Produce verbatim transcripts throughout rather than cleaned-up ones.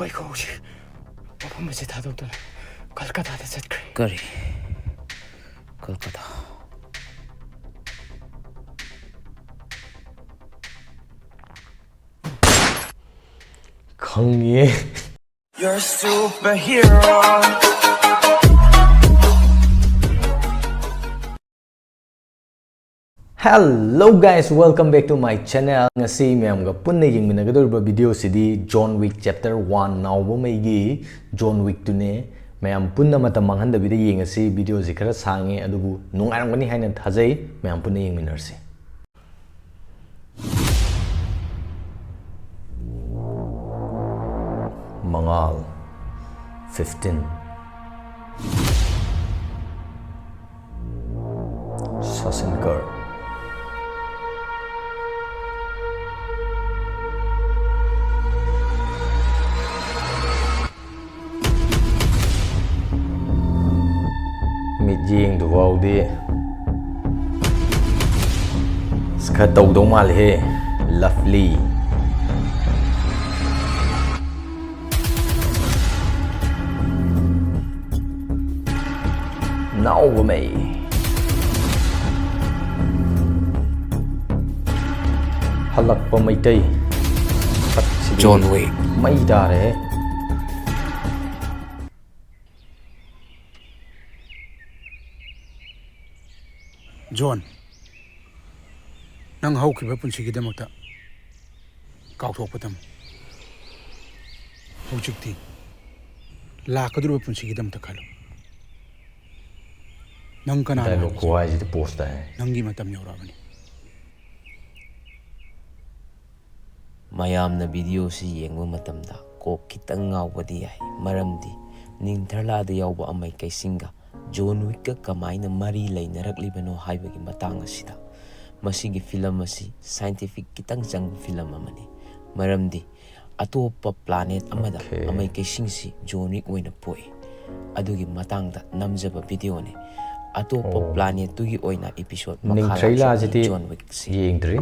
ꯕꯥꯏꯈꯣ ꯍꯧꯖꯤꯛ ꯃꯐꯝ ꯑꯁꯤ ꯊꯥꯗꯣꯛꯇꯨꯅ ꯀꯜꯀꯇꯥꯗ ꯆꯠꯈ꯭ꯔꯦ꯫ ꯀꯔꯤ? ꯀꯜꯀꯇꯥ? ꯈꯪꯉꯦ꯫ You're a superhero. Hello guys, welcome back to my channel. ꯉꯁꯤ ꯃꯌꯥꯝꯒ ꯄꯨꯟꯅ ꯌꯦꯡꯃꯤꯟꯅꯒꯗꯧꯔꯤꯕ video ꯁꯤꯗꯤ John Wick Chapter One, ꯅꯥꯎꯕ ꯃꯩꯒꯤ John Wick ꯇꯨꯅꯦ꯫ ꯃꯌꯥꯝ ꯄꯨꯟꯅ ꯃꯇꯝ ꯃꯥꯡꯍꯟꯗꯕꯤꯗ ꯌꯦꯡꯉꯁꯤ꯫ Video ꯁꯤ ꯈꯔ ꯁꯥꯡꯉꯦ, ꯑꯗꯨꯕꯨ ꯅꯨꯡꯉꯥꯏꯔꯝꯒꯅꯤ ꯍꯥꯏꯅ ꯊꯥꯖꯩ꯫ ꯃꯌꯥꯝ ꯄꯨꯟꯅ ꯌꯦꯡꯃꯤꯟꯅꯔꯁꯤ꯫ ꯃꯉꯥꯜ, fifteen꯫ ꯁꯥꯁꯟꯀꯔ꯫ ꯃꯤꯠꯌꯦꯡꯗꯨꯐꯥꯎꯗꯤ ꯑꯁ ꯈꯔ ꯇꯧꯗꯧ ꯃꯥꯜꯂꯦꯍꯦ꯫ ꯂꯚꯂꯤ꯫ ꯅꯥꯎꯕꯃꯩ꯫ ꯍꯜꯂꯛꯄ ꯃꯩꯇꯩ꯫ ꯁꯛꯁꯤꯗꯤ John Wick꯫ ꯃꯩ ꯇꯥꯔꯦꯍꯦ꯫ ꯖꯣꯟ, ꯅꯪ ꯍꯧꯈꯤꯕ ꯄꯨꯟꯁꯤꯒꯤꯗꯃꯛꯇ ꯀꯥꯎꯊꯣꯛꯄ ꯇꯝꯃꯨ꯫ ꯍꯧꯖꯤꯛꯇꯤ ꯂꯥꯛꯀꯗꯧꯔꯤꯕ ꯄꯨꯟꯁꯤꯒꯤꯗꯃꯛꯇ ꯈꯜꯂꯨ꯫ ꯅꯪ ꯀꯅꯥꯅꯣ dialogue ꯍꯥꯏꯕꯁꯤ ꯈꯨꯍꯥꯏꯁꯤꯗꯤ post ꯇꯥꯏ꯫ ꯅꯪꯒꯤ ꯃꯇꯝ ꯌꯧꯔꯛꯑꯕꯅꯤ꯫ ꯃꯌꯥꯝꯅ video ꯁꯤ ꯌꯦꯡꯕ ꯃꯇꯝꯗ ꯀꯣꯛ ꯈꯤꯇꯪ ꯉꯥꯎꯕꯗꯤ ꯌꯥꯏ, ꯃꯔꯝꯗꯤ ꯅꯤꯡꯊ꯭ꯔꯂꯥꯗ ꯌꯥꯎꯕ ꯑꯃꯩ ꯀꯩꯁꯤꯡꯒ John Wick ꯀ ꯀꯃꯥꯏꯅ ꯃꯔꯤ ꯂꯩꯅꯔꯛꯂꯤꯕꯅꯣ ꯍꯥꯏꯕꯒꯤ ꯃꯇꯥꯡ ꯑꯁꯤꯗ꯫ ꯃꯁꯤꯒꯤ film ꯑꯁꯤ scientific ꯈꯤꯇꯪ ꯆꯪꯕ film ꯑꯃꯅꯤ, ꯃꯔꯝꯗꯤ ꯑꯇꯣꯞꯄ planet ꯑꯃꯗ Okay꯫ ꯑꯃꯩ ꯀꯩꯁꯤꯡꯁꯤ John Wick ꯑꯣꯏꯅ ꯄꯣꯛꯏ꯫ ꯑꯗꯨꯒꯤ ꯃꯇꯥꯡꯗ ꯅꯝꯖꯕ video ꯅꯤ꯫ ꯑꯇꯣꯞꯄ ꯑꯣ꯫ Planet ꯇꯨꯒꯤ ꯑꯣꯏꯅ episode ꯃꯈꯥ ꯅꯤꯡꯊ꯭ꯔꯩꯂꯥꯁꯤꯗꯤ ꯂꯥꯛꯆꯕꯅꯤ John Wick ꯁꯤ꯫ ꯌꯦꯡꯗ꯭ꯔꯤ꯫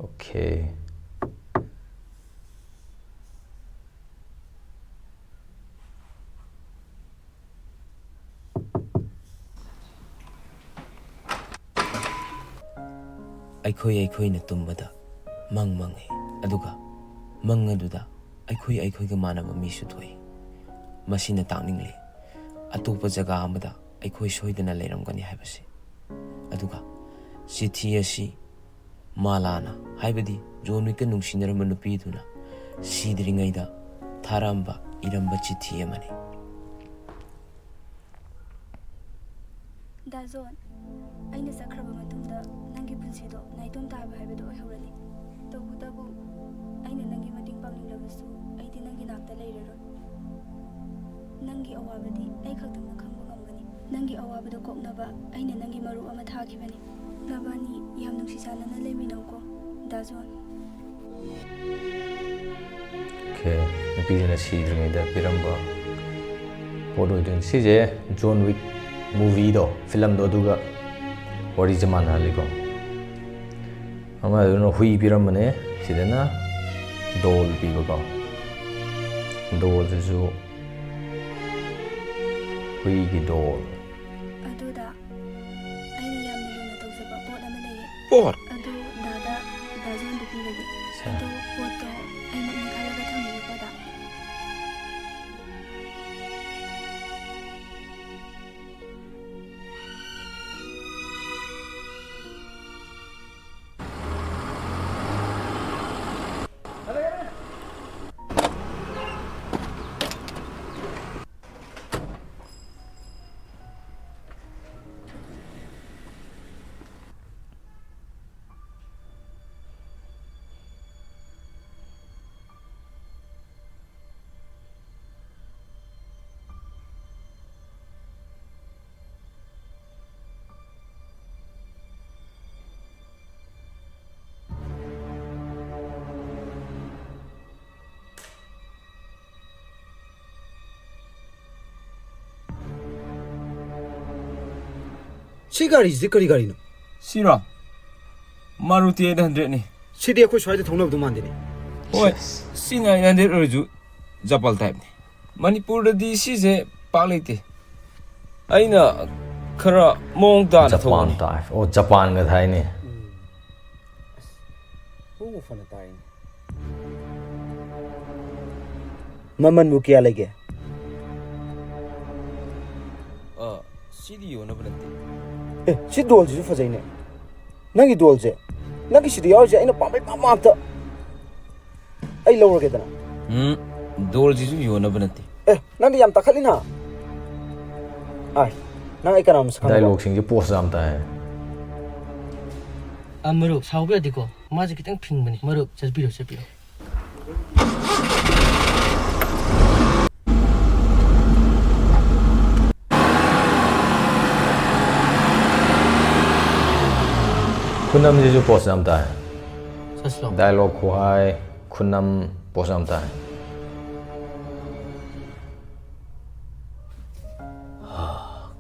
Okay꯫ ꯑꯩꯈꯣꯏ ꯑꯩꯈꯣꯏꯅ ꯇꯨꯝꯕꯗ ꯃꯪ ꯃꯪꯉꯤ, ꯑꯗꯨꯒ ꯃꯪ ꯑꯗꯨꯗ ꯑꯩꯈꯣꯏ ꯑꯩꯈꯣꯏꯒ ꯃꯥꯟꯅꯕ ꯃꯤꯁꯨ ꯊꯣꯛꯏ꯫ ꯃꯁꯤꯅ ꯇꯥꯛꯅꯤꯡꯂꯤ, ꯑꯇꯣꯞꯄ ꯖꯒꯥ ꯑꯃꯗ ꯑꯩꯈꯣꯏ ꯁꯣꯏꯗꯅ ꯂꯩꯔꯝꯒꯅꯤ ꯍꯥꯏꯕꯁꯤ꯫ ꯑꯗꯨꯒ ꯆꯤꯊꯤ ꯑꯁꯤ ꯃꯥꯂꯥꯅ, ꯍꯥꯏꯕꯗꯤ ꯖꯣꯟ ꯋꯤꯛꯀ ꯅꯨꯡꯁꯤꯅꯔꯝꯕ ꯅꯨꯄꯤꯗꯨꯅ ꯁꯤꯗ꯭ꯔꯤꯉꯩꯗ ꯊꯥꯔꯝꯕ, ꯏꯔꯝꯕ ꯆꯤꯊꯤ ꯑꯃꯅꯤ꯫ ꯗꯥ ꯖꯣꯟ, ꯑꯩꯅ ꯆꯠꯈ꯭ꯔꯕ ꯃꯇꯨꯡꯗ ꯅꯪꯒꯤ ꯄꯨꯟꯁꯤꯗꯣ ꯅꯥꯏꯇꯣꯝ ꯇꯥꯕ ꯍꯥꯏꯕꯗꯣ ꯑꯣꯏꯍꯧꯔꯅꯤ꯫ ꯇꯧꯕꯇꯕꯨ, ꯑꯩꯅ ꯅꯪꯒꯤ ꯃꯇꯦꯡ ꯄꯥꯡꯅꯤꯡꯂꯕꯁꯨ, ꯑꯩꯗꯤ ꯅꯪꯒꯤ ꯅꯥꯛꯇ ꯂꯩꯔꯔꯣꯏ꯫ ꯅꯪꯒꯤ ꯑꯋꯥꯕꯗꯤ ꯑꯩ ꯈꯛꯇꯪꯅ ꯈꯪꯕ ꯉꯝꯒꯅꯤ꯫ ꯅꯪꯒꯤ ꯑꯋꯥꯕꯗꯣ ꯀꯣꯛꯅꯕ ꯑꯩꯅ ꯅꯪꯒꯤ ꯃꯔꯨꯞ ꯑꯃ ꯊꯥꯈꯤꯕꯅꯤ꯫ ꯅꯕꯥꯅꯤ ꯌꯥꯝ ꯅꯨꯡꯁꯤ ꯆꯥꯟꯅꯅ ꯂꯩꯃꯤꯟꯅꯧꯀꯣ, ꯗꯥ ꯖꯣꯟ꯫ ꯑꯣꯀꯦ, ꯅꯨꯄꯤꯁꯤꯅ ꯁꯤꯗ꯭ꯔꯤꯉꯩꯗ ꯄꯤꯔꯝꯕ ꯄꯣꯠ ꯑꯣꯏꯗꯣꯏꯅꯤ꯫ ꯁꯤꯁꯦ ꯖꯣꯟ ꯋꯤꯛ movieꯗꯣ, filmꯗꯣ, ꯑꯗꯨꯒ ꯋꯥꯔꯤꯁꯦ ꯃꯥꯟꯅꯍꯜꯂꯤꯀꯣ꯫ ꯑꯃꯗꯨꯅ ꯍꯨꯏ ꯄꯤꯔꯝꯕꯅꯦ, ꯁꯤꯗꯅ doll ꯄꯤꯕꯀꯣ꯫ Dollꯁꯤꯁꯨ ꯍꯨꯏꯒꯤ doll꯫ ꯑꯗꯨꯗ ꯑꯩꯅ ꯌꯥꯝꯅ ꯂꯨꯅ ꯇꯧꯖꯕ ꯄꯣꯠ ꯑꯃ ꯂꯩꯌꯦ꯫ ꯄꯣꯠ ꯑꯗꯨ ꯗꯥꯗ ꯗꯥꯖꯣꯟꯗ ꯄꯤꯔꯒꯦ꯫ ꯁꯦ꯫ ꯑꯗꯨ ꯄꯣꯠꯇꯣ ꯑꯩ ꯃꯨꯛꯅ ꯈꯜꯂꯒ ꯊꯝꯕꯤꯒꯦꯀꯣ, ꯗꯥ꯫ ꯁꯤ ꯒꯥꯔꯤꯁꯤꯗꯤ ꯀꯔꯤ ꯒꯥꯔꯤꯅꯣ? ꯁꯤꯔꯣ? Maruti eight hundredꯅꯤ꯫ ꯁꯤꯗꯤ ꯑꯩꯈꯣꯏ ꯁ꯭ꯋꯥꯏꯗ ꯊꯧꯅꯕꯗꯣ ꯃꯥꯟꯗꯦꯅꯦ꯫ ꯍꯣꯏ, ꯁꯤ nine hundred ꯑꯣꯏꯔꯁꯨ Japan typeꯅꯤ꯫ ꯃꯅꯤꯄꯨꯔꯗꯗꯤ ꯁꯤꯁꯦ ꯄꯥꯛ ꯂꯩꯇꯦ꯫ ꯑꯩꯅ ꯈꯔ ꯃꯑꯣꯡ ꯇꯥꯅ ꯖꯄꯥꯟ ꯊꯧꯕꯅꯤ꯫ ꯇꯥꯏꯞ꯫ ꯑꯣ, ꯖꯄꯥꯟꯒ ꯊꯥꯏꯅꯦ꯫ ꯐꯅ ꯇꯥꯏꯅꯦ꯫ ꯃꯃꯜꯕꯨ ꯀꯌꯥ ꯂꯩꯒꯦ? ꯑ, ꯁꯤꯗꯤ ꯌꯣꯟꯅꯕ ꯅꯠꯇꯦ꯫ ꯑꯦ, ꯁꯤ ꯗꯣꯜꯁꯤꯁꯨ ꯐꯖꯩꯅꯦ꯫ ꯅꯪꯒꯤ ꯗꯣꯜꯁꯦ, ꯅꯪꯒꯤ ꯁꯤꯗ ꯌꯥꯎꯔꯤꯁꯦ ꯑꯩꯅ ꯄꯥꯝꯕꯩ ꯄꯥꯝꯕ ꯉꯥꯛꯇ꯫ ꯑꯩ ꯂꯧꯔꯒꯦꯗꯅ꯫ ꯎꯝ, ꯗꯣꯜꯁꯤꯁꯨ ꯌꯣꯟꯅꯕ ꯅꯠꯇꯦ꯫ ꯑꯦ, ꯅꯪꯗꯤ ꯌꯥꯝ ꯇꯥꯈꯠꯂꯤꯅ꯫ ꯑꯥꯏ, ꯅꯪ ꯑꯩ ꯀꯅꯥ ꯃꯁꯛ ꯈꯪꯕ꯭ꯔꯣ? ꯗꯥꯏꯂꯣꯒꯁꯤꯡꯁꯦ ꯄꯣꯁ ꯌꯥꯝ ꯇꯥꯏ꯫ ꯑ, ꯃꯔꯨꯞ, ꯁꯥꯎꯕ ꯌꯥꯗꯦꯀꯣ꯫ ꯃꯥꯁꯦ ꯈꯤꯇꯪ ꯐꯤꯡꯕꯅꯤ꯫ ꯃꯔꯨꯞ, ꯆꯠꯄꯤꯔꯣ, ꯆꯠꯄꯤꯔꯣ꯫ ꯈꯨꯅꯝꯁꯤꯁꯨ ꯄꯣꯁ ꯌꯥꯝ ꯇꯥꯏ꯫ ꯆꯠꯁꯤꯂꯣ꯫ ꯗꯥꯏꯂꯣꯒ ꯈꯨꯍꯥꯏ, ꯈꯨꯅꯝ ꯄꯣꯁ ꯌꯥꯝ ꯇꯥꯏ꯫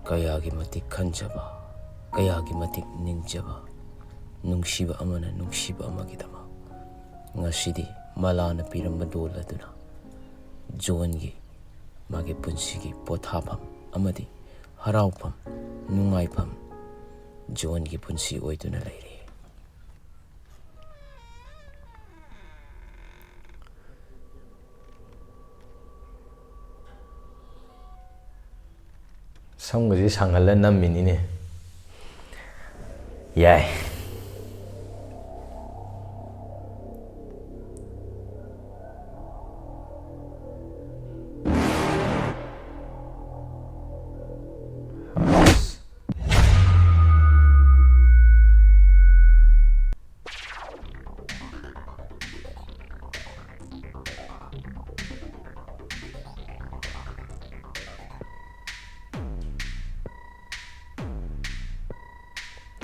ꯀꯌꯥꯒꯤ ꯃꯇꯤꯛ ꯈꯟꯖꯕ, ꯀꯌꯥꯒꯤ ꯃꯇꯤꯛ ꯅꯤꯡꯖꯕ, ꯅꯨꯡꯁꯤꯕ ꯑꯃꯅ ꯅꯨꯡꯁꯤꯕ ꯑꯃꯒꯤꯗꯃꯛ꯫ ꯉꯁꯤꯗꯤ ꯃꯂꯥꯅ ꯄꯤꯔꯝꯕ ꯗꯣꯜ ꯑꯗꯨꯅ ꯖꯣꯟꯒꯤ, ꯃꯥꯒꯤ ꯄꯨꯟꯁꯤꯒꯤ ꯄꯣꯊꯥꯐꯝ ꯑꯃꯗꯤ ꯍꯔꯥꯎꯐꯝ, ꯅꯨꯡꯉꯥꯏꯐꯝ, ꯖꯣꯟꯒꯤ ꯄꯨꯟꯁꯤ ꯑꯣꯏꯗꯨꯅ ꯂꯩꯔꯤ꯫ ꯁꯝꯒꯁꯦ ꯁꯥꯡꯍꯜꯂ ꯅꯝꯃꯤꯅꯤꯅꯦ꯫ ꯌꯥꯏ꯫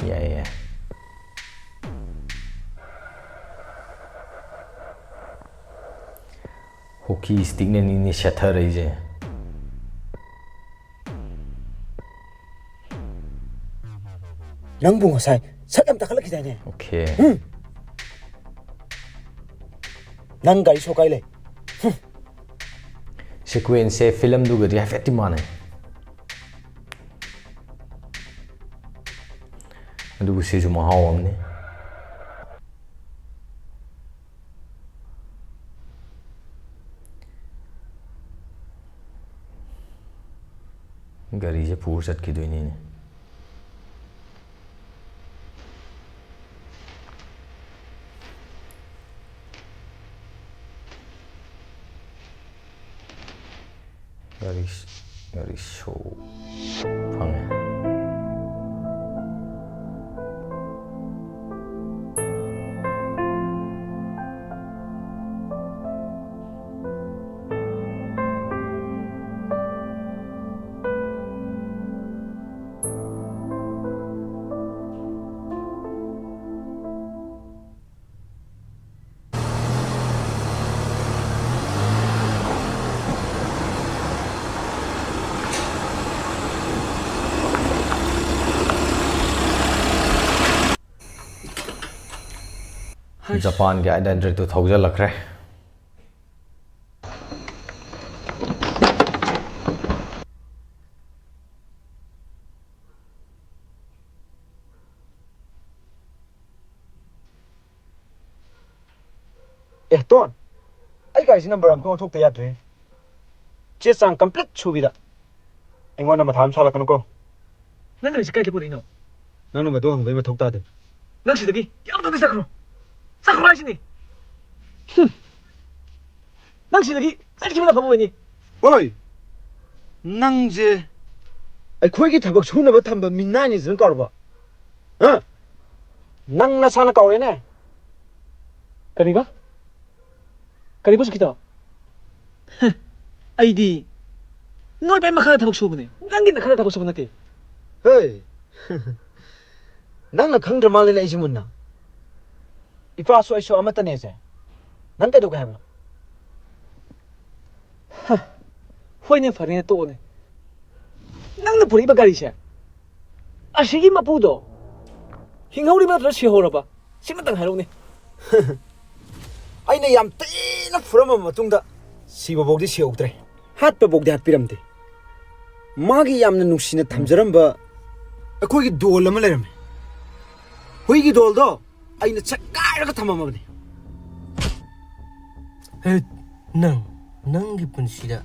ꯌꯥꯏ, ꯌꯥꯏ꯫ ꯍꯣꯀꯤ ꯁ꯭ꯇꯤꯛꯅꯅꯤꯅꯦ ꯁꯦꯠꯊꯔꯛꯏꯁꯦ꯫ ꯅꯪꯕꯨ ꯉꯁꯥꯏ ꯁꯛ ꯌꯥꯝ ꯇꯥꯈꯠꯂꯛꯈꯤꯗꯥꯏꯅꯦ? ꯑꯣꯀꯦ꯫ ꯎꯝ꯫ ꯅꯪ ꯒꯥꯔꯤ ꯁꯣ ꯀꯥꯏ ꯂꯩ? ꯍꯨꯝ꯫ ꯁꯤꯀ꯭ꯋꯦꯟꯁꯁꯦ ꯐꯤꯂꯝꯗꯨꯒꯗꯤ ꯍꯥꯏꯐꯦꯠꯇꯤ ꯃꯥꯟꯅꯩ꯫ ꯑꯗꯨꯕꯨ ꯁꯤꯁꯨ ꯃꯍꯥꯎ ꯑꯃꯅꯤ꯫ ꯒꯥꯔꯤꯁꯦ ꯄꯨꯔ ꯆꯠꯈꯤꯗꯣꯏꯅꯤꯅꯦ꯫ ꯒꯥꯔꯤ, ꯒꯥꯔꯤ ꯁꯣ ꯐꯪꯉꯦ꯫ ꯖꯄꯥꯟꯒꯤ ꯑꯥꯏꯠ ꯍꯟꯗ꯭ꯔꯦꯠꯇꯨ ꯊꯧꯖꯜꯂꯛꯈ꯭ꯔꯦ꯫ ꯑꯦ, ꯇꯣꯟ, ꯑꯩ ꯒꯥꯔꯤꯁꯤ ꯅꯝꯕꯔ ꯑꯝꯇ ꯑꯣꯟꯊꯣꯛꯇ ꯌꯥꯗ꯭ꯔꯦ꯫ ꯆꯦ ꯆꯥꯡ complete ꯁꯨꯕꯤꯗ ꯑꯩꯉꯣꯟꯗ ꯃꯊꯥ ꯑꯃ ꯁꯥꯍꯜꯂꯛꯀꯅꯨꯀꯣ꯫ ꯅꯪ ꯒꯥꯔꯤꯁꯤ ꯀꯥꯏꯗ ꯄꯨꯔꯛꯏꯅꯣ? ꯅꯪꯅ ꯃꯗꯨ ꯍꯪꯕꯒꯤ ꯃꯊꯧ ꯇꯥꯗꯦ꯫ ꯅꯪ ꯁꯤꯗꯒꯤ ꯌꯥꯝ ꯊꯨꯅ ꯆꯠꯈ꯭ꯔꯣ꯫ ꯆꯠꯈ꯭ꯔꯣ ꯍꯥꯏꯁꯤꯅꯤ꯫ ꯍꯨꯝ꯫ ꯅꯪ ꯁꯤꯗꯒꯤ ꯆꯠꯈꯤꯕꯅ ꯐꯕ ꯑꯣꯏꯅꯤ꯫ ꯑꯣꯏ! ꯅꯪꯁꯦ ꯑꯩꯈꯣꯏꯒꯤ ꯊꯕꯛ ꯁꯨꯅꯕ ꯊꯝꯕ ꯃꯤꯅꯥꯏꯅꯤ ꯁꯤꯅ ꯀꯧꯔꯕ? ꯍꯥ? ꯅꯪ ꯅꯁꯥꯅ ꯀꯧꯔꯦꯅꯦ꯫ ꯀꯔꯤꯕ? ꯀꯔꯤꯕ ꯁꯨꯈꯤꯇꯣ? ꯍ, ꯑꯩꯗꯤ ꯅꯣꯏ ꯄꯥꯏ ꯃꯈꯥꯗ ꯊꯕꯛ ꯁꯨꯕꯅꯦ, ꯅꯪꯒꯤ ꯅꯈꯥꯗ ꯊꯕꯛ ꯁꯨꯕ ꯅꯠꯇꯦ꯫ ꯍꯦ! ꯅꯪꯅ ꯈꯪꯗ꯭ꯔ ꯃꯥꯜꯂꯦꯅꯦ ꯑꯩꯁꯦ ꯃꯨꯟꯅ꯫ ꯏꯄꯥꯁꯨ ꯑꯩꯁꯨ ꯑꯃꯠꯇꯅꯦꯁꯦ꯫ ꯅꯪ ꯀꯩꯗꯧꯒꯦ ꯍꯥꯏꯕꯅꯣ? ꯍ, ꯍꯣꯏꯅꯦ, ꯐꯔꯦꯅꯦ, ꯇꯣꯛꯑꯣꯅꯦ꯫ ꯅꯪꯅ ꯄꯨꯔꯛꯏꯕ ꯒꯥꯔꯤꯁꯦ, ꯑꯁꯤꯒꯤ ꯃꯄꯨꯗꯣ ꯍꯤꯡꯍꯧꯔꯤꯕ ꯅꯠꯇ꯭ꯔ ꯁꯤꯍꯧꯔꯕ? ꯁꯤꯃꯇꯪ ꯍꯥꯏꯔꯛꯎꯅꯦ꯫ ꯑꯩꯅ ꯌꯥꯝ ꯊꯤꯅ ꯐꯨꯔꯝꯃꯕ ꯃꯇꯨꯡꯗ ꯁꯤꯕꯐꯥꯎꯗꯤ ꯁꯤꯍꯧꯗ꯭ꯔꯦ꯫ ꯍꯥꯠꯄꯐꯥꯎꯗꯤ ꯍꯥꯠꯄꯤꯔꯝꯗꯦ꯫ ꯃꯥꯒꯤ ꯌꯥꯝꯅ ꯅꯨꯡꯁꯤꯅ ꯊꯝꯖꯔꯝꯕ ꯑꯩꯈꯣꯏꯒꯤ ꯗꯣꯜ ꯑꯃ ꯂꯩꯔꯝꯃꯦ꯫ ꯍꯨꯏꯒꯤ ꯗꯣꯜꯗꯣ ꯑꯩꯅ ꯁꯦꯒꯥꯏꯔꯒ ꯊꯝꯃꯝꯃꯕꯅꯤ꯫ ꯍꯦ, ꯅꯪ, ꯅꯪꯒꯤ ꯄꯨꯟꯁꯤꯗ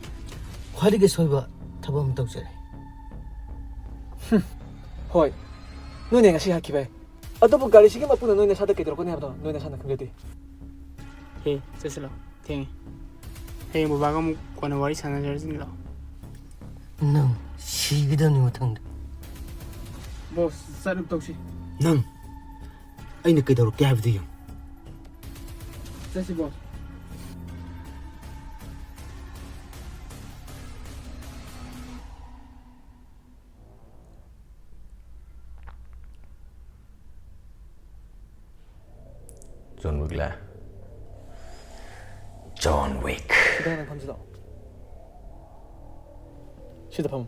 ꯈ꯭ꯋꯥꯏꯗꯒꯤ ꯑꯁꯣꯏꯕ ꯊꯕꯛ ꯑꯃ ꯇꯧꯖꯔꯦ꯫ ꯍꯣꯏ, ꯅꯣꯏꯅ ꯉꯁꯤ ꯍꯥꯏꯈꯤꯕ ꯌꯥꯏ꯫ ꯑꯗꯨꯕꯨ ꯒꯥꯔꯤꯁꯤꯒꯤ ꯃꯄꯨꯅ ꯅꯣꯏ ꯅꯁꯥꯗ ꯀꯩꯗꯧꯔꯛꯀꯅꯤ ꯍꯥꯏꯕꯗꯣ ꯅꯣꯏ ꯅꯁꯥꯅ ꯈꯪꯖꯗꯦ꯫ ꯍꯦ, ꯆꯠꯁꯤꯜꯂꯣ꯫ ꯊꯦꯡꯉꯦ꯫ ꯍꯌꯦꯡ ꯕꯕꯥꯒ ꯑꯃꯨꯛ ꯀꯣꯟꯅ ꯋꯥꯔꯤ ꯁꯥꯟꯅꯖꯔꯁꯤꯅ ꯂꯥꯛꯑꯣ꯫ ꯅꯪ ꯁꯤꯒꯗꯕꯅꯤ ꯃꯊꯪꯗ꯫ ꯕꯣꯁ, ꯆꯠꯅꯕ ꯇꯧꯁꯤ꯫ ꯅꯪ ꯑꯩꯅ ꯀꯩꯗꯧꯔꯛꯀꯦ ꯍꯥꯏꯕꯗꯨ ꯌꯦꯡꯉꯨ꯫ ꯆꯠꯁꯤ, ꯕꯣꯁ꯫ ꯖꯣꯟ ꯋꯤꯛ ꯂꯥꯛꯑꯦ꯫ John Wick. ꯁꯤꯗ ꯍꯥꯟꯅ ꯐꯝꯁꯤ ꯂꯥꯛꯑꯣ꯫ ꯁꯤꯗ ꯐꯝꯃꯨ꯫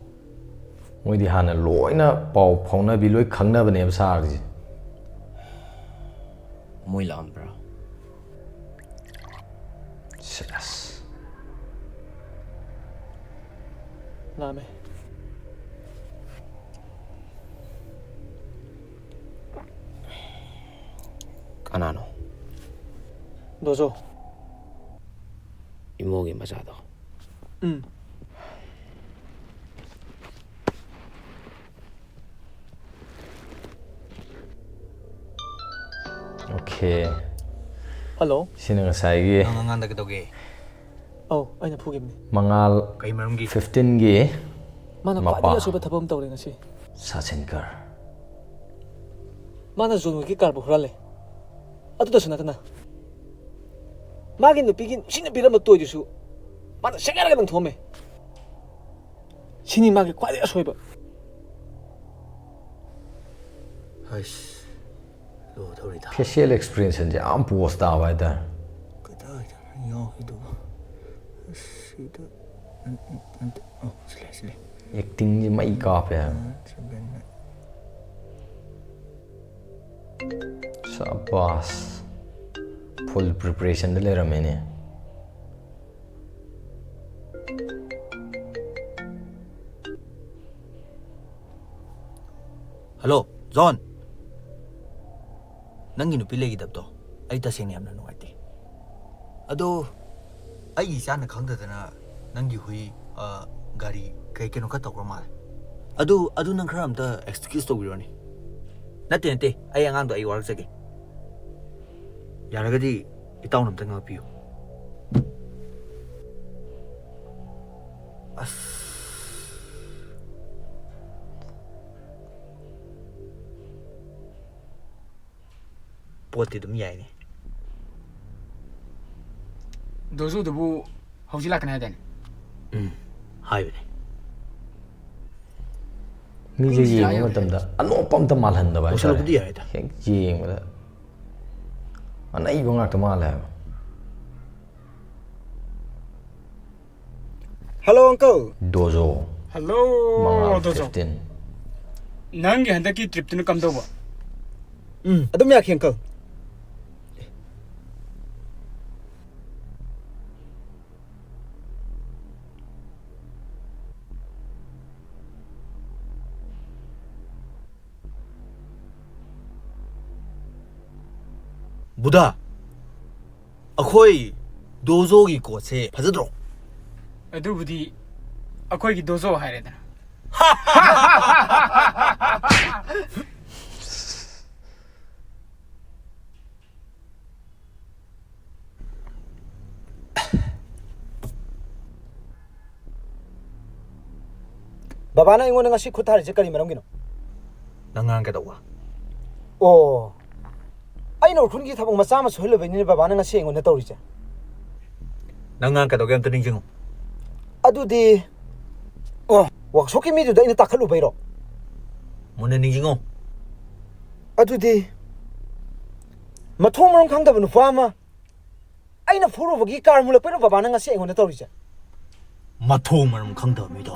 ꯃꯣꯏꯗꯤ ꯍꯥꯟꯅ ꯂꯣꯏꯅ ꯄꯥꯎ ꯐꯥꯎꯅꯕꯤ, ꯂꯣꯏ ꯈꯪꯅꯕꯅꯦꯕ ꯁꯥꯔꯁꯦ꯫ ꯃꯣꯏ ꯂꯥꯛꯑꯝꯕ꯭ꯔꯥ? ꯁꯦꯁ꯫ ꯂꯥꯛꯑꯝꯃꯦ꯫ ꯀꯅꯥꯅꯣ? ꯗꯣꯖꯣ꯫ ꯏꯃꯣꯒꯤ ꯃꯆꯥꯗꯣ꯫ ꯎꯝ꯫ ꯑꯣꯀꯦ꯫ ꯍꯜꯂꯣ꯫ ꯁꯤꯅ ꯉꯁꯥꯏꯒꯤ ꯅꯪ ꯑꯉꯥꯡꯗ ꯀꯩꯗꯧꯒꯦ? ꯑꯧ, ꯑꯩꯅ ꯐꯨꯈꯤꯕꯅꯤ꯫ ꯃꯉꯥꯜ ꯀꯩ ꯃꯔꯝꯒꯤ? ꯐꯤꯐꯇꯤꯟꯒꯤ ꯃꯥꯅ ꯃꯄꯥ꯫ ꯈ꯭ꯋꯥꯏꯗꯒꯤ ꯑꯁꯣꯏꯕ ꯊꯕꯛ ꯑꯃ ꯇꯧꯔꯦ ꯉꯁꯤ꯫ ꯁꯥꯁꯤꯟꯀꯔ꯫ ꯃꯥꯅ ꯖꯣꯟ ꯋꯤꯛꯀꯤ ꯀꯥꯔꯕꯨ ꯍꯨꯔꯥꯜꯂꯦ꯫ ꯑꯗꯨꯗꯁꯨ ꯅꯠꯇꯅ ꯃꯥꯒꯤ ꯅꯨꯄꯤꯒꯤ ꯅꯨꯡꯁꯤꯅ ꯄꯤꯔꯝꯕ ꯇꯣꯏꯗꯨꯁꯨ ꯃꯥꯅ ꯁꯦꯒꯥꯏꯔꯒ ꯂꯪꯊꯣꯛꯑꯝꯃꯦ꯫ ꯁꯤꯅꯤ ꯃꯥꯒꯤ ꯈ꯭ꯋꯥꯏꯗꯒꯤ ꯑꯁꯣꯏꯕ꯫ ꯍꯩꯁ, ꯂꯣ ꯊꯧꯔꯤꯗ꯫ Facial expressionꯁꯦ ꯌꯥꯝ ꯄꯣꯁ ꯇꯥꯕ ꯍꯥꯏꯇꯥꯔꯦ꯫ ꯀꯗꯥꯏꯗꯅꯣ ꯌꯥꯎꯈꯤꯗꯨꯕꯨ? ꯑꯁ, ꯁꯤꯗ ꯅꯠ-, ꯅꯠ-, ꯅꯠꯇꯦ꯫ ꯑꯣ, ꯁꯤ ꯂꯩ, ꯁꯤ ꯂꯩ꯫ Actingꯁꯦ ꯃꯩ ꯀꯥꯞꯄꯦ ꯍꯥꯏꯕ꯫ ꯁꯕꯥꯁ꯫ Full preparationꯗ ꯂꯩꯔꯝꯃꯦꯅꯦ꯫ Hello, John. ꯅꯪꯒꯤ ꯅꯨꯄꯤ ꯂꯩꯈꯤꯗꯕꯗꯣ ꯑꯩ ꯇꯁꯦꯡꯅ ꯌꯥꯝꯅ ꯅꯨꯡꯉꯥꯏꯇꯦ꯫ ꯑꯗꯣ ꯑꯩꯒꯤ ꯏꯆꯥꯅ ꯈꯪꯗꯗꯅ ꯅꯪꯒꯤ ꯍꯨꯏ, ꯑ, ꯒꯥꯔꯤ ꯀꯩ ꯀꯩꯅꯣ ꯈꯔ ꯇꯧꯈ꯭ꯔ ꯃꯥꯜꯂꯦ꯫ ꯑꯗꯨ ꯑꯗꯨ ꯅꯪ ꯈꯔ ꯑꯝꯇ excuse ꯇꯧꯕꯤꯔꯣꯅꯦ꯫ ꯅꯠꯇꯦ, ꯅꯠꯇꯦ, ꯑꯩ ꯑꯉꯥꯡꯗꯣ ꯑꯩ ꯋꯥꯔꯛꯆꯒꯦ꯫ ꯌꯥꯔꯒꯗꯤ ꯏꯇꯥꯎꯅ ꯑꯝꯇ ꯉꯥꯛꯄꯤꯌꯨ꯫ ꯑꯁ꯫ ꯄꯣꯠꯇꯤ ꯑꯗꯨꯝ ꯌꯥꯏꯅꯦ꯫ ꯗꯣꯖꯣꯗꯨꯕꯨ ꯍꯧꯖꯤꯛ ꯂꯥꯛꯀꯅꯤ ꯍꯥꯏꯗꯥꯏꯅꯦ? ꯎꯝ, ꯍꯥꯏꯕꯅꯦ꯫ ꯃꯤꯁꯦ ꯃꯤꯁꯦ ꯌꯦꯡꯕ ꯌꯥꯏ ꯃꯇꯝꯗ ꯑꯅꯣꯞꯄ ꯑꯝꯇ ꯃꯥꯜꯍꯟꯗꯕ ꯍꯥꯏꯇꯥꯔꯦ꯫ ꯄꯨꯁꯜꯂꯛꯄꯗꯤ ꯌꯥꯏꯗ꯫ ꯍꯦꯛ ꯌꯦꯡꯕꯗ ꯑꯅꯩꯕ ꯉꯥꯛꯇ ꯃꯥꯜꯂꯦ ꯍꯥꯏꯕ꯫ Hello, uncle. ꯗꯣꯖꯣ꯫ Hello, ꯃꯉꯥꯜ ꯗꯣꯖꯣ꯫ Fifteen꯫ ꯅꯪꯒꯤ ꯍꯟꯗꯛꯀꯤ tripꯇꯨꯅ ꯀꯝꯗꯧꯕ? ꯎꯝ, ꯑꯗꯨꯝ ꯌꯥꯈꯤ, uncle꯫ ꯕꯨꯙ, ꯑꯩꯈꯣꯏ ꯗꯣꯖꯣꯒꯤ ꯀꯣꯠꯁꯦ ꯐꯖꯗ꯭ꯔꯣ? ꯑꯗꯨꯕꯨꯗꯤ ꯑꯩꯈꯣꯏꯒꯤ ꯗꯣꯖꯣ ꯍꯥꯏꯔꯦꯗꯅ꯫ ꯕꯕꯥꯅ ꯑꯩꯉꯣꯟꯗ ꯉꯁꯤ ꯈꯨꯠ ꯊꯥꯔꯤꯁꯦ ꯀꯔꯤ ꯃꯔꯝꯒꯤꯅꯣ? ꯅꯪ ꯉꯔꯥꯡ ꯀꯩꯗꯧꯕ? ꯑꯣ, ꯑꯩꯅ ꯎꯈ꯭ꯔꯨꯜꯒꯤ ꯊꯕꯛ ꯃꯆꯥ ꯑꯃ ꯁꯣꯏꯍꯜꯂꯨꯕꯩꯅꯤꯅꯦ ꯕꯕꯥꯅ ꯉꯁꯤ ꯑꯩꯉꯣꯟꯗ ꯇꯧꯔꯤꯁꯦ꯫ ꯅꯪ ꯉꯔꯥꯡ ꯀꯩꯗꯧꯒꯦ ꯑꯝꯇ ꯅꯤꯡꯁꯤꯡꯉꯨ꯫ ꯑꯗꯨꯗꯤ, ꯑꯣ, ꯋꯥꯛꯁꯣꯞꯀꯤ ꯃꯤꯗꯨꯗ ꯑꯩꯅ ꯇꯥꯈꯠꯂꯨꯕꯩꯔꯣ? ꯃꯨꯟꯅ ꯅꯤꯡꯁꯤꯡꯉꯣ꯫ ꯑꯗꯨꯗꯤ, ꯃꯊꯣꯡ ꯃꯔꯝ ꯈꯪꯗꯕ ꯅꯨꯄꯥ ꯑꯃ ꯑꯩꯅ ꯐꯨꯔꯨꯕꯒꯤ ꯀꯥꯔ ꯃꯨꯜꯂꯛꯄꯩꯔꯣ ꯕꯕꯥꯅ ꯉꯁꯤ ꯑꯩꯉꯣꯟꯗ ꯇꯧꯔꯤꯁꯦ? ꯃꯊꯣꯡ ꯃꯔꯝ ꯈꯪꯗꯕ ꯃꯤꯗꯣ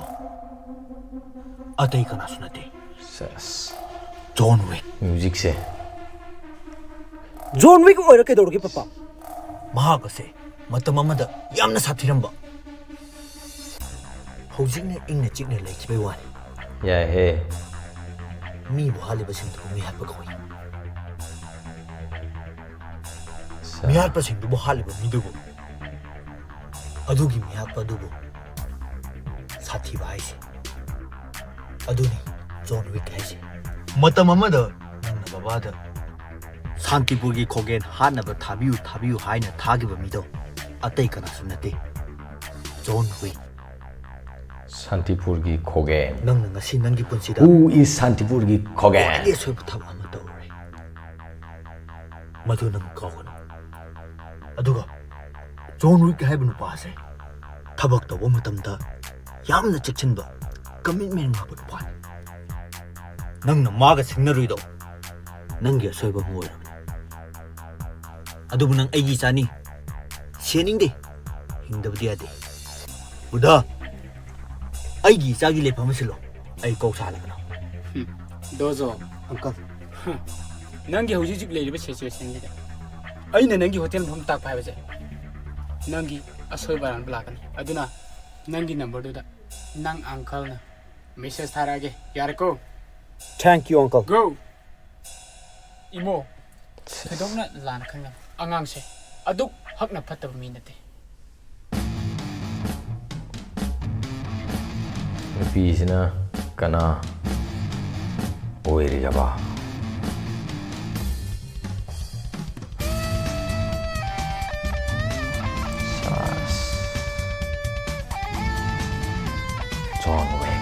ꯑꯇꯩ ꯀꯅꯥꯁꯨ ꯅꯠꯇꯦ꯫ ꯁꯦꯁ꯫ John Wick. Musicꯁꯦ꯫ ꯖꯣꯟ ꯋꯤꯛ ꯑꯣꯏꯔ ꯀꯩꯗꯧꯔꯒꯦ, ꯄꯄꯥ? ꯃꯍꯥꯛ ꯑꯁꯦ ꯃꯇꯝ ꯑꯃꯗ ꯌꯥꯝꯅ ꯁꯥꯊꯤꯔꯝꯕ, ꯍꯧꯖꯤꯛꯅ ꯏꯪꯅ ꯆꯤꯛꯅ ꯂꯩꯈꯤꯕꯩ ꯋꯥꯅꯤ꯫ ꯌꯥꯏꯍꯦ꯫ ꯃꯤꯕꯨ ꯍꯥꯠꯂꯤꯕꯁꯤꯡꯗꯨꯕꯨ ꯃꯤꯍꯥꯠꯄ ꯀꯧꯏ꯫ ꯁꯥ- ꯃꯤꯍꯥꯠꯄꯁꯤꯡꯗꯨꯕꯨ ꯍꯥꯠꯂꯤꯕ ꯃꯤꯗꯨꯕꯨ, ꯑꯗꯨꯒꯤ ꯃꯤꯍꯥꯠꯄ ꯑꯗꯨꯕꯨ ꯁꯥꯊꯤꯕ ꯍꯥꯏꯁꯦ꯫ ꯑꯗꯨꯅꯤ ꯖꯣꯟ ꯋꯤꯛ ꯍꯥꯏꯁꯦ꯫ ꯃꯇꯝ ꯑꯃꯗ ꯅꯪꯅ ꯕꯕꯥꯗ ꯁꯥꯟꯇꯤꯄꯨꯔꯒꯤ ꯈꯣꯒꯦꯟ ꯍꯥꯠꯅꯕ ꯊꯥꯕꯤꯌꯨ, ꯊꯥꯕꯤꯌꯨ ꯍꯥꯏꯅ ꯊꯥꯈꯤꯕ ꯃꯤꯗꯣ ꯑꯇꯩ ꯀꯅꯥꯁꯨ ꯅꯠꯇꯦ, ꯖꯣꯟ ꯋꯤꯛ꯫ ꯁꯥꯟꯇꯤꯄꯨꯔꯒꯤ ꯈꯣꯒꯦꯟ꯫ ꯅꯪꯅ ꯉꯁꯤ ꯅꯪꯒꯤ ꯄꯨꯟꯁꯤꯗ Who is ꯁꯥꯟꯇꯤꯄꯨꯔꯒꯤ ꯈꯣꯒꯦꯟ? ꯈ꯭ꯋꯥꯏꯗꯒꯤ ꯑꯁꯣꯏꯕ ꯊꯕꯛ ꯑꯃ ꯇꯧꯔꯨꯔꯦ꯫ ꯃꯗꯨ ꯅꯪ ꯀꯥꯎꯒꯅꯨ꯫ ꯑꯗꯨꯒ ꯖꯣꯟ ꯋꯤꯛ ꯍꯥꯏꯕ ꯅꯨꯄꯥ ꯑꯁꯦ ꯊꯕꯛ ꯇꯧꯕ ꯃꯇꯝꯗ ꯌꯥꯝꯅ ꯆꯦꯛꯁꯤꯟꯕ, ꯀꯃꯤꯠꯃꯦꯟ ꯉꯥꯛꯄ ꯅꯨꯄꯥꯅꯤ꯫ ꯅꯪꯅ ꯃꯥꯒ ꯁꯤꯡꯅꯔꯨꯏꯗꯣ ꯅꯪꯒꯤ ꯑꯁꯣꯏꯕ ꯑꯃ ꯑꯣꯏꯔꯕꯅꯤ꯫ ꯑꯗꯨꯕꯨ ꯅꯪ ꯑꯩꯒꯤ ꯏꯆꯥꯅꯤ, ꯁꯤꯍꯟꯅꯤꯡꯗꯦ, ꯍꯤꯡꯗꯕꯗꯤ ꯌꯥꯗꯦ꯫ ꯕꯨꯙ, ꯑꯩꯒꯤ ꯏꯆꯥꯒꯤ ꯂꯩꯐꯝ ꯑꯁꯤꯜꯂꯣ, ꯑꯩ ꯀꯣꯛ ꯁꯥꯍꯜꯂꯒꯅꯣ꯫ ꯗꯣꯖꯣ꯫ ꯑꯪꯀꯜ꯫ ꯅꯪꯒꯤ ꯍꯧꯖꯤꯛ ꯍꯧꯖꯤꯛ ꯂꯩꯔꯤꯕ ꯁꯤꯆꯨꯋꯦꯁꯟꯁꯤꯗ ꯑꯩꯅ ꯅꯪꯒꯤ ꯍꯣꯇꯦꯜ ꯃꯐꯝ ꯇꯥꯛꯄ ꯍꯥꯏꯕꯁꯦ ꯅꯪꯒꯤ ꯑꯁꯣꯏꯕ ꯑꯔꯥꯟꯕ ꯂꯥꯛꯀꯅꯤ꯫ ꯑꯗꯨꯅ ꯅꯪꯒꯤ ꯅꯝꯕꯔꯗꯨꯗ ꯅꯪ ꯑꯪꯀꯜꯅ ꯃꯦꯁꯦꯖ ꯊꯥꯔꯛꯑꯒꯦ꯫ ꯌꯥꯔꯦꯀꯣ? Thank you, uncle. Go! Imo, ꯊꯣꯏꯗꯣꯛꯅ ꯂꯥꯟꯅ ꯈꯟꯒꯅꯨ꯫ ꯑꯉꯥꯡꯁꯦ ꯑꯗꯨꯛ ꯍꯛꯅ ꯐꯠꯇꯕ ꯃꯤ ꯅꯠꯇꯦ꯫ ꯅꯨꯄꯤꯁꯤꯅ ꯀꯅꯥ ꯑꯣꯏꯔꯤꯒꯕ? ꯁꯥꯁ꯫ John Wick.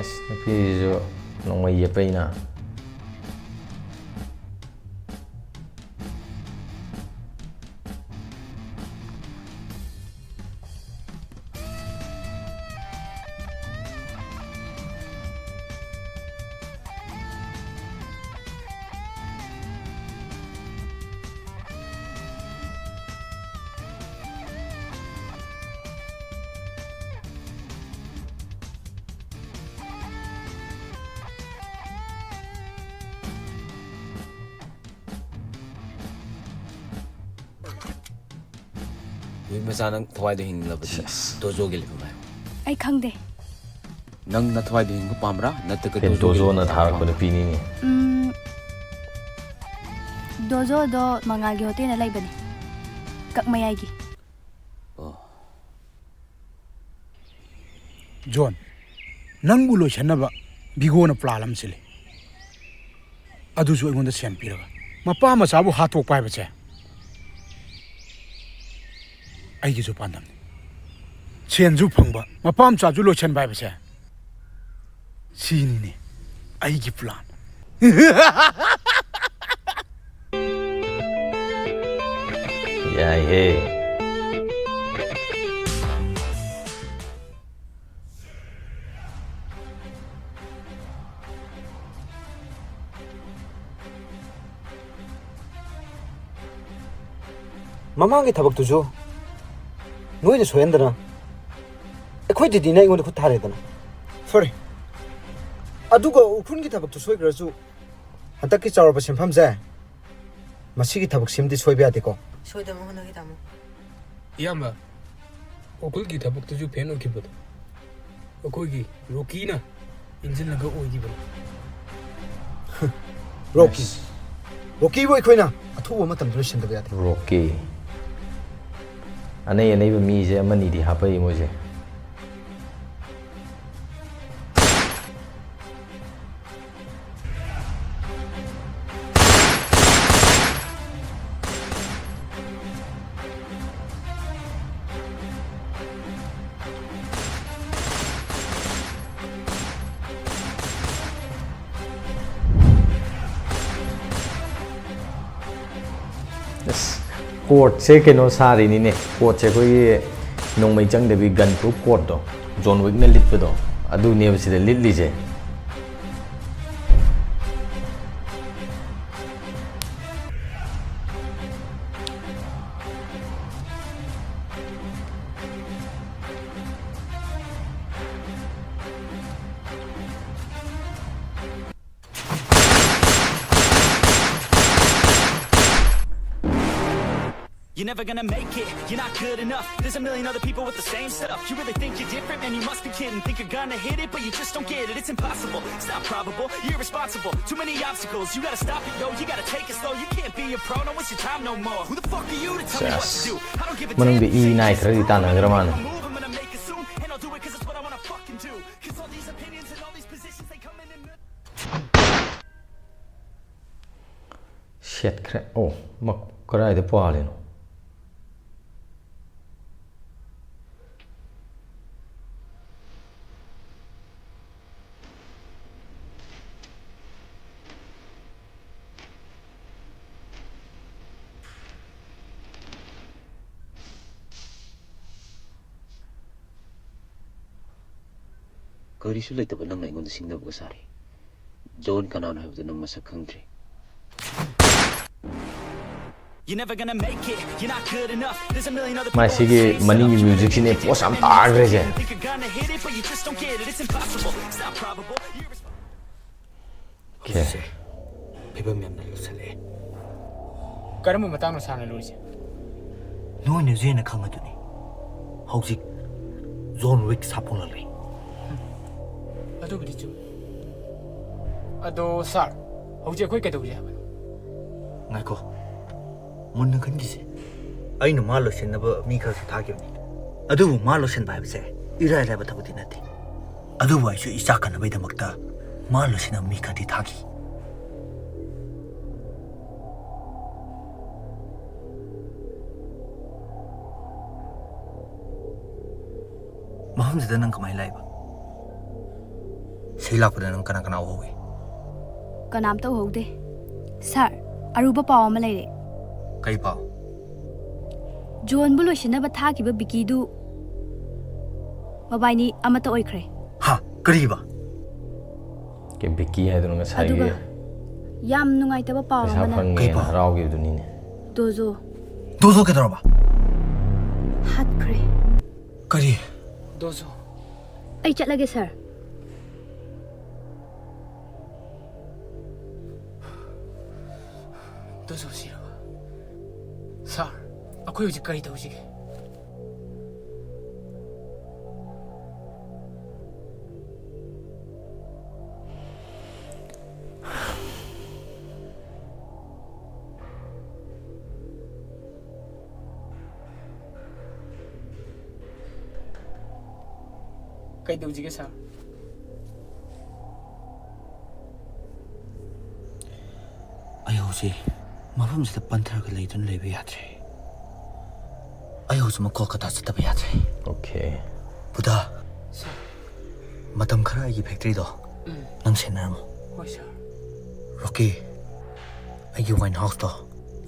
ꯑꯁ, ꯅꯨꯄꯤꯁꯤꯁꯨ ꯅꯣꯡꯃꯩ ꯌꯦꯠꯄꯩꯅ꯫ ꯅꯨꯄꯤ ꯃꯆꯥ, ꯅꯪ ꯊꯋꯥꯏꯗꯣ ꯍꯤꯡꯂꯕꯗꯤ ꯁꯦꯁ꯫ ꯗꯣꯖꯣꯒꯤ ꯂꯩꯐꯝ ꯍꯥꯏꯌꯨ꯫ ꯑꯩ ꯈꯪꯗꯦ꯫ ꯅꯪ ꯅꯊꯋꯥꯏꯗꯣ ꯍꯤꯡꯕ ꯄꯥꯝꯕ꯭ꯔꯥ? ꯅꯠꯇ꯭ꯔꯒ ꯐꯦꯠ ꯗꯣꯖꯣꯒꯤ ꯗꯣꯖꯣꯅ ꯂꯩꯐꯝ ꯊꯥꯔꯛꯄ ꯄꯥꯝꯕ꯭ꯔꯥ? ꯅꯨꯄꯤꯅꯤꯅꯦ꯫ ꯎꯝ, ꯗꯣꯖꯣꯗꯣ ꯃꯉꯥꯜꯒꯤ ꯍꯣꯇꯦꯜꯗ ꯂꯩꯕꯅꯦ, ꯀꯛꯃꯌꯥꯏꯒꯤ꯫ ꯑꯣ꯫ ꯖꯣꯟ, ꯅꯪꯕꯨ ꯂꯣꯏꯁꯟꯅꯕ ꯕꯤꯒꯣꯅ ꯄ꯭ꯂꯥꯟ ꯑꯃ ꯁꯤꯜꯂꯤ꯫ ꯑꯗꯨꯁꯨ ꯑꯩꯉꯣꯟꯗ ꯁꯦꯟ ꯄꯤꯔꯒ꯫ ꯃꯄꯥ ꯃꯆꯥꯕꯨ ꯍꯥꯠꯇꯣꯛꯄ ꯍꯥꯏꯕꯁꯦ ꯑꯩꯒꯤꯁꯨ ꯄꯥꯟꯗꯝꯅꯤ꯫ ꯁꯦꯟꯁꯨ ꯐꯪꯕ, ꯃꯄꯥ ꯃꯆꯥꯁꯨ ꯂꯣꯏꯁꯟꯕ ꯍꯥꯏꯕꯁꯦ ꯁꯤꯅꯤꯅꯦ ꯑꯩꯒꯤ ꯄ꯭ꯂꯥꯟ꯫ ꯌꯥꯏꯍꯦ꯫ ꯃꯃꯥꯡꯒꯤ ꯊꯕꯛꯇꯨꯁꯨ ꯅꯣꯏꯅ ꯁꯣꯏꯍꯟꯗꯅ ꯑꯩꯈꯣꯏ ꯗꯤꯗꯤꯅ ꯑꯩꯉꯣꯟꯗ ꯈꯨꯠ ꯊꯥꯔꯦꯗꯅ꯫ ꯐꯔꯦ, ꯑꯗꯨꯒ ꯎꯈ꯭ꯔꯨꯜꯒꯤ ꯊꯕꯛꯇꯨ ꯁꯣꯏꯈ꯭ꯔꯁꯨ ꯍꯟꯗꯛꯀꯤ ꯆꯥꯎꯔꯕ ꯁꯦꯟꯐꯝꯁꯦ, ꯃꯁꯤꯒꯤ ꯊꯕꯛꯁꯤꯃꯗꯤ ꯁꯣꯏꯕ ꯌꯥꯗꯦꯀꯣ꯫ ꯁꯣꯏꯗꯅꯕ ꯍꯣꯠꯅꯒꯦ, ꯇꯥꯃꯣ꯫ ꯏꯌꯥꯝꯕ, ꯎꯈ꯭ꯔꯨꯜꯒꯤ ꯊꯕꯛꯇꯨꯁꯨ ꯐꯦꯜ ꯑꯣꯏꯈꯤꯕꯗꯣ ꯑꯩꯈꯣꯏꯒꯤ ꯔꯣꯀꯤꯅ ꯏꯟꯁꯤꯜꯂꯒ ꯑꯣꯏꯈꯤꯕꯅꯤ꯫ ꯔꯣꯀꯤ꯫ ꯑꯁ꯫ ꯔꯣꯀꯤꯕꯨ ꯑꯩꯈꯣꯏꯅ ꯑꯊꯨꯕ ꯃꯇꯝꯗ ꯂꯣꯏꯁꯤꯟꯗꯕ ꯌꯥꯗꯦ꯫ ꯔꯣꯀꯤ꯫ ꯑꯅꯩ ꯑꯅꯩꯕ ꯃꯤꯁꯦ ꯑꯃꯅꯤꯗꯤ ꯍꯥꯞꯄꯛꯏ ꯃꯣꯏꯁꯦ꯫ ꯑꯁ, ꯀꯣꯔꯠꯁꯦ ꯀꯩꯅꯣ ꯁꯥꯔꯤꯅꯤꯅꯦ꯫ ꯀꯣꯔꯠꯁꯦ ꯑꯩꯈꯣꯏꯒꯤ ꯅꯣꯡꯃꯩ ꯆꯪꯗꯕꯤ ꯒꯟ ꯄ꯭ꯔꯨꯐ ꯀꯣꯔꯠꯇꯣ, ꯖꯣꯟ ꯋꯤꯛꯅ ꯂꯤꯠꯄꯗꯣ, ꯑꯗꯨꯅꯦꯕ ꯁꯤꯗ ꯂꯤꯠꯂꯤꯁꯦ꯫ You're never gonna make it, you're not good enough. There's a million other people with the same stuff. You really think you're different? Man, you must be kidding. Think you're gonna hit it, but you just don't get it. It's impossible, it's not probable. You're irresponsible, too many obstacles. You gotta stop it, yo, you gotta take it slow. You can't be a pro, don't waste your time no more. Who the fuck are you to tell me what to do? I don't give a damn. ꯃꯅꯨꯡꯗ E ꯅꯥꯏ ꯈꯔꯗꯤ ꯇꯥꯟꯅꯈ꯭ꯔ ꯃꯥꯜꯂꯦ꯫ I'm gonna move, I'm gonna make it soon. And I'll do it 'cause it's what I wanna fucking do. 'Cause all these opinions and all these positions, they come in and ꯁꯦꯠꯈ꯭ꯔꯦ꯫ ꯑꯣ, ꯃ-, ꯀꯗꯥꯏꯗ ꯄꯥꯜꯂꯤꯅꯣ? ꯀꯔꯤꯁꯨ ꯂꯩꯇꯕ ꯅꯪꯅ ꯑꯩꯉꯣꯟꯗ ꯁꯤꯡꯅꯕꯒ ꯁꯥꯔꯤ꯫ Zone ꯀꯅꯥꯅꯣ ꯍꯥꯏꯕꯗꯨ ꯅꯪ ꯃꯁꯛ ꯈꯪꯗ꯭ꯔꯤ꯫ You're never gonna make it, you're not good enough. There's a million other people with the same stuff. ꯃꯥꯏ ꯁꯤꯒꯤ ꯃꯅꯤꯡꯒꯤ musicꯁꯤꯅꯦ post ꯌꯥꯝ ꯇꯥꯈ꯭ꯔꯦꯁꯦ꯫ Think you're gonna hit it, but you just don't get it. It's impossible, it's not probable. You're Okay. ꯍꯧꯖꯤꯛꯁꯦ ꯐꯤꯕꯝ ꯌꯥꯝꯅ ꯂꯨꯁꯜꯂꯛꯑꯦ꯫ ꯀꯔꯝꯕ ꯃꯇꯥꯡꯅꯣ ꯁꯥꯔꯅ ꯂꯨꯔꯤꯁꯦ? ꯅꯣꯏꯅꯁꯨ ꯍꯦꯟꯅ ꯈꯪꯉꯗꯨꯅꯤ꯫ ꯍꯧꯖꯤꯛ ꯖꯣꯟ ꯋꯤꯛ ꯁꯥꯐꯣꯡꯂꯛꯂꯦ꯫ ꯑꯗꯨꯕꯨꯗꯤ ꯆꯨꯝꯃꯤ꯫ ꯑꯗꯣ ꯁꯥꯔ, ꯍꯧꯖꯤꯛ ꯑꯩꯈꯣꯏ ꯀꯩꯗꯧꯁꯦ ꯍꯥꯏꯕꯅꯣ? ꯉꯥꯏꯈꯣ, ꯃꯨꯟꯅ ꯈꯟꯈꯤꯁꯦ꯫ ꯑꯩꯅ ꯃꯥ ꯂꯣꯏꯁꯤꯟꯅꯕ ꯃꯤ ꯈꯔꯁꯨ ꯊꯥꯈꯤꯕꯅꯤ꯫ ꯑꯗꯨꯕꯨ ꯃꯥ ꯂꯣꯏꯁꯤꯟꯕ ꯍꯥꯏꯕꯁꯦ ꯏꯔꯥꯏ ꯂꯥꯏꯕ ꯊꯕꯛꯇꯤ ꯅꯠꯇꯦ꯫ ꯑꯗꯨꯕꯨ ꯑꯩꯁꯨ ꯏꯆꯥ ꯀꯟꯅꯕꯒꯤꯗꯃꯛꯇ ꯃꯥ ꯂꯣꯏꯁꯤꯟꯅꯕ ꯃꯤ ꯈꯔꯗꯤ ꯊꯥꯈꯤ꯫ ꯃꯐꯝꯁꯤꯗ ꯅꯪ ꯀꯃꯥꯏꯅ ꯂꯥꯛꯏꯕ? ꯁꯤ ꯂꯥꯛꯄꯗ ꯅꯪ ꯀꯅꯥ ꯀꯅꯥ ꯎꯍꯧꯏ? ꯀꯅꯥꯝꯇ ꯎꯍꯧꯗꯦ꯫ ꯁꯥꯔ, ꯑꯔꯨꯕ ꯄꯥꯎ ꯑꯃ ꯂꯩꯔꯦ꯫ ꯀꯩ ꯄꯥꯎ? ꯖꯣꯟꯕꯨ ꯂꯣꯏꯁꯤꯟꯅꯕ ꯊꯥꯈꯤꯕ ꯕꯤꯀꯤꯗꯨ ꯃꯕꯥꯏꯅꯤ ꯑꯃꯠꯇ ꯑꯣꯏꯈ꯭ꯔꯦ꯫ ꯍꯥ? ꯀꯔꯤꯕ? ꯀꯦ ꯕꯤꯀꯤ ꯍꯥꯏꯗꯨꯅ ꯉꯁꯥꯏꯒꯤ ꯑꯗꯨꯒ ꯌꯥꯝ ꯅꯨꯡꯉꯥꯏꯇꯕ ꯄꯥꯎ ꯄꯩꯁꯥ ꯑꯃꯅ ꯐꯪꯉꯦꯅ ꯀꯩ ꯄꯥꯎ? ꯍꯔꯥꯎꯈꯤꯕꯗꯨꯅꯤꯅꯦ꯫ ꯗꯣꯖꯣ ꯗꯣꯖꯣ ꯀꯩꯗꯧꯔꯕ? ꯍꯥꯠꯈ꯭ꯔꯦ꯫ ꯀꯔꯤ? ꯗꯣꯖꯣ꯫ ꯑꯩ ꯆꯠꯂꯒꯦ, ꯁꯥꯔ꯫ ꯗꯣꯖꯣ ꯁꯤꯔꯕ? ꯁꯥꯔ, ꯑꯩꯈꯣꯏ ꯍꯧꯖꯤꯛ ꯀꯔꯤ ꯇꯧꯁꯤꯒꯦ? ꯀꯩꯗꯧꯁꯤꯒꯦ, ꯁꯥꯔ? ꯑꯩ ꯍꯧꯖꯤꯛ ꯃꯐꯝꯁꯤꯗ ꯄꯟꯊꯔꯒ ꯂꯩꯗꯨꯅ ꯂꯩꯕ ꯌꯥꯗ꯭ꯔꯦ꯫ ꯑꯩ ꯍꯧꯖꯤꯛꯃꯛ ꯀꯣꯜꯀꯇꯥ ꯆꯠꯇꯕ ꯌꯥꯗ꯭ꯔꯦ꯫ ꯑꯣꯀꯦ꯫ ꯕꯨꯙ, ꯁꯥꯔ꯫ ꯃꯇꯝ ꯈꯔ ꯑꯩꯒꯤ ꯐꯦꯛꯇꯔꯤꯗꯣ ꯎꯝ꯫ ꯅꯪ ꯁꯦꯟꯅꯔꯝꯃꯣ꯫ ꯍꯣꯏ, ꯁꯥꯔ꯫ ꯔꯣꯀꯤ, ꯑꯩꯒꯤ ꯋꯥꯏꯟ ꯍꯥꯎꯁꯇꯣ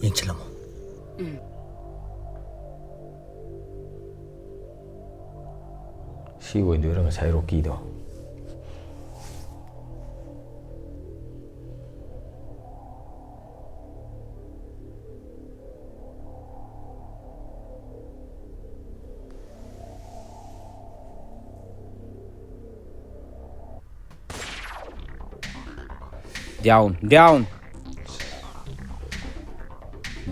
ꯌꯦꯡꯁꯤꯜꯂꯝꯃꯣ꯫ ꯎꯝ꯫ ꯁꯤ ꯑꯣꯏꯗꯣꯏꯔꯥ ꯉꯁꯥꯏ ꯔꯣꯀꯤꯗꯣ? Down, down.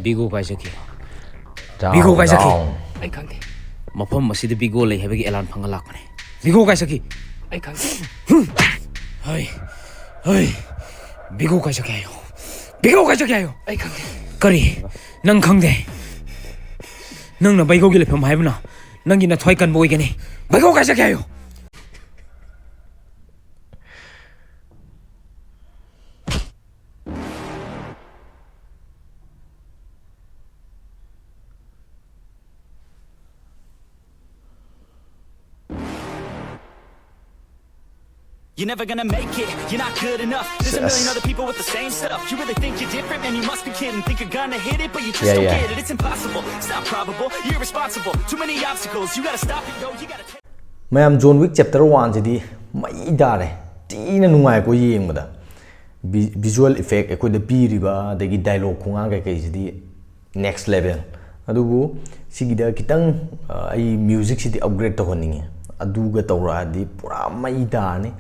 ꯕꯤꯒꯣ ꯀꯥꯏ ꯆꯠꯈꯤ? Down, ꯕꯤꯒꯣ ꯀꯥꯏ ꯆꯠꯈꯤ? Down. ꯑꯩ ꯈꯪꯗꯦ꯫ ꯃꯐꯝ ꯑꯁꯤꯗ ꯕꯤꯒꯣ ꯂꯩ ꯍꯥꯏꯕꯒꯤ ꯑꯦꯂꯥꯟ ꯐꯪꯉ ꯂꯥꯛꯄꯅꯦ꯫ ꯕꯤꯒꯣ ꯀꯥꯏ ꯆꯠꯈꯤ? ꯑꯩ ꯈꯪꯗꯦ꯫ ꯍꯩ, ꯍꯩ, ꯕꯤꯒꯣ ꯀꯥꯏ ꯆꯠꯈꯤ ꯍꯥꯏꯌꯣ꯫ ꯕꯤꯒꯣ ꯀꯥꯏ ꯆꯠꯈꯤ ꯍꯥꯏꯌꯣ꯫ ꯑꯩ ꯈꯪꯗꯦ꯫ ꯀꯔꯤ? ꯅꯪ ꯈꯪꯗꯦ? ꯅꯪꯅ ꯕꯤꯒꯣꯒꯤ ꯂꯩꯐꯝ ꯍꯥꯏꯕꯅ ꯅꯪꯒꯤ ꯅꯊ꯭ꯋꯥꯏ ꯀꯟꯕ ꯑꯣꯏꯒꯅꯤ꯫ ꯕꯤꯒꯣ ꯀꯥꯏ ꯆꯠꯈꯤ ꯍꯥꯏꯌꯣ꯫ You're never gonna make it, you're not good enough. There's a million other people with the same stuff. You really think you're different? Man, you must be kidding. Think you're gonna hit it, but you just don't get it. It's impossible, it's not probable. You're irresponsible, too many obstacles. You gotta stop it, yo, you gotta take ꯃꯌꯥꯝ, John Wick Chapter One ꯁꯤꯗꯤ ꯃꯩ ꯇꯥꯔꯦ꯫ ꯊꯤꯅ ꯅꯨꯡꯉꯥꯏꯀꯣ ꯌꯦꯡꯕꯗ꯫ Visual effect ꯑꯩꯈꯣꯏꯗ ꯄꯤꯔꯤꯕ, ꯑꯗꯒꯤ dialogue ꯈꯣꯡꯉꯥꯡ ꯀꯩꯀꯩꯁꯤꯗꯤ next level꯫ ꯑꯗꯨꯕꯨ ꯁꯤꯒꯤꯗ ꯈꯤꯇꯪ, ꯑ, ꯑꯩ music ꯁꯤꯗꯤ upgrade ꯇꯧꯍꯟꯅꯤꯡꯉꯦ꯫ ꯑꯗꯨꯒ ꯇꯧꯔꯛꯑꯗꯤ ꯄꯨꯔꯥ ꯃꯩ ꯇꯥꯔꯅꯤ꯫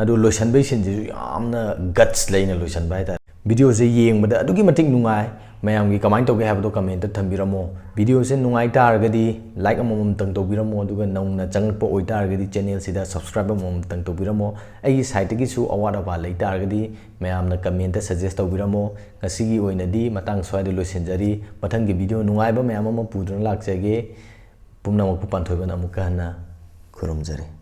ꯑꯗꯨ ꯂꯣꯏꯁꯟꯕꯩ scene ꯁꯤꯁꯨ ꯌꯥꯝꯅ guts ꯂꯩꯅ ꯂꯣꯏꯁꯟꯕ ꯍꯥꯏꯇꯥꯔꯦ꯫ Video ꯁꯦ ꯌꯦꯡꯕꯗ ꯑꯗꯨꯛꯀꯤ ꯃꯇꯤꯛ ꯅꯨꯡꯉꯥꯏ꯫ ꯃꯌꯥꯝꯒꯤ ꯀꯃꯥꯏꯅ ꯇꯧꯒꯦ ꯍꯥꯏꯕꯗꯣ comment ꯊꯝꯕꯤꯔꯝꯃꯣ꯫ Video ꯁꯦ ꯅꯨꯡꯉꯥꯏ ꯇꯥꯔꯒꯗꯤ like ꯑꯃꯃꯝꯇꯪ ꯇꯧꯕꯤꯔꯝꯃꯣ, ꯑꯗꯨꯒ ꯅꯧꯅ ꯆꯪꯂꯛꯄ ꯑꯣꯏꯇꯥꯔꯒꯗꯤ channel ꯁꯤꯗ subscribe ꯑꯃꯃꯝꯇꯪ ꯇꯧꯕꯤꯔꯝꯃꯣ꯫ ꯑꯩꯒꯤ side ꯇꯒꯤꯁꯨ ꯑꯋꯥꯠ ꯑꯄꯥ ꯂꯩ ꯇꯥꯔꯒꯗꯤ ꯃꯌꯥꯝꯅ comment ꯇ suggest ꯇꯧꯕꯤꯔꯝꯃꯣ꯫ ꯉꯁꯤꯒꯤ ꯑꯣꯏꯅꯗꯤ ꯃꯇꯥꯡ ꯁ꯭ꯋꯥꯏꯗ ꯂꯣꯏꯁꯤꯟꯖꯔꯤ꯫ ꯃꯊꯪꯒꯤ video ꯅꯨꯡꯉꯥꯏꯕ ꯃꯌꯥꯝ ꯑꯃ ꯄꯨꯗꯨꯅ ꯂꯥꯛꯆꯒꯦ꯫ ꯄꯨꯝꯅꯃꯛꯄꯨ ꯄꯥꯟꯊꯣꯏꯕꯅ ꯑꯃꯨꯛꯀ ꯍꯟꯅ ꯈꯨꯔꯨꯝꯖꯔꯤ꯫